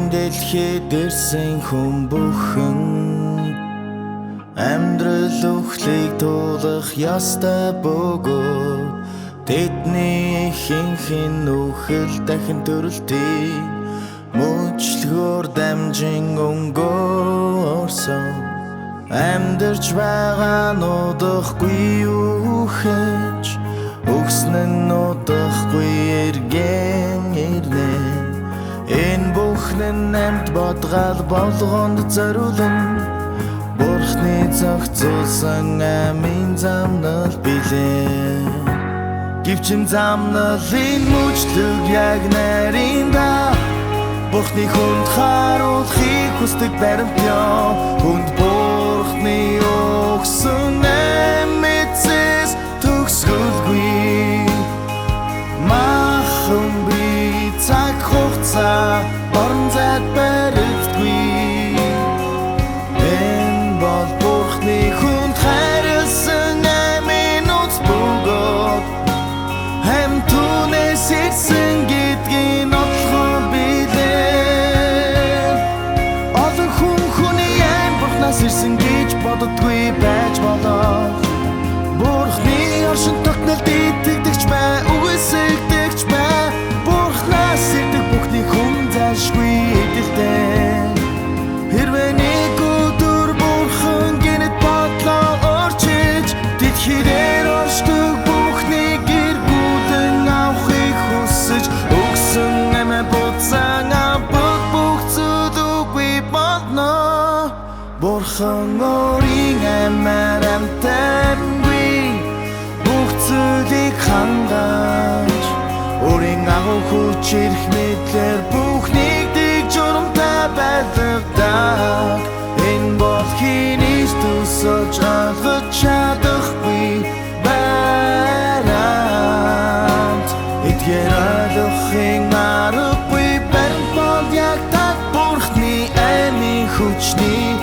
Энэ дэлхийд ирсэн хүн бүхэн амьдрал үхлийг туулах ёстой бөгөөд тэдний ихэнх нь үхэл дахин төрөлтийг мөчлөгөөр дамжин өнгөрсөн. Амьдарч байгаа нь удахгүй үхэж, өгсөн нь удахгүй эргэн ирнэ. Энэ бүхэн нь амьд бодгал болгонд зориулан Бурхны зохицуулсан амийн замнал билээ. Гэвч энэ замналын мөчлөг яг нарийн да Бурхны хүнд харуулахыг хүсдэг баримт ёо. Хүнд Бурхны өгсөн амь эцэс төгсгөлгүй. Махан би цаг хугацаа орон зайд баригдгүй. Энэ бол Бурхны хүнд хайрласан амийн нууц бөгөөд амь түүнээс ирсэн гэдгийг нотлохоо билээ. Олон хүн хүний амь Бурхнаас ирсэн гэж боддоггүй байж болоо. Бурхны оршин тогтнолд итгэдэгч бай, үгүйсгдэгч бай. Бурхнаас ирдэг бүхний хүн зайлшгүй эдэлтэй. Хэрвээ нэг өдөр Бурхан гэнэт бодлоо өөрчилж дэлхийдээр оршдог бүхнийг эргүүлэн авахыг хүсэж өгсөн амиа буцаан авах бүх зүйл үгүй болно. Бурхан өөрийн амиар амтангүй бүх зүйлийг хангаж өөрийн агуу хүч эрх мэдлээр бүхнийг дэг журамтай байлгадаг. Энэ бол хэний ч төсөөлж ойлгож чадахгүй баримт. Эдгээр ойлгохын аргагүй баримт бол яг таг Бурхны амийн хүчний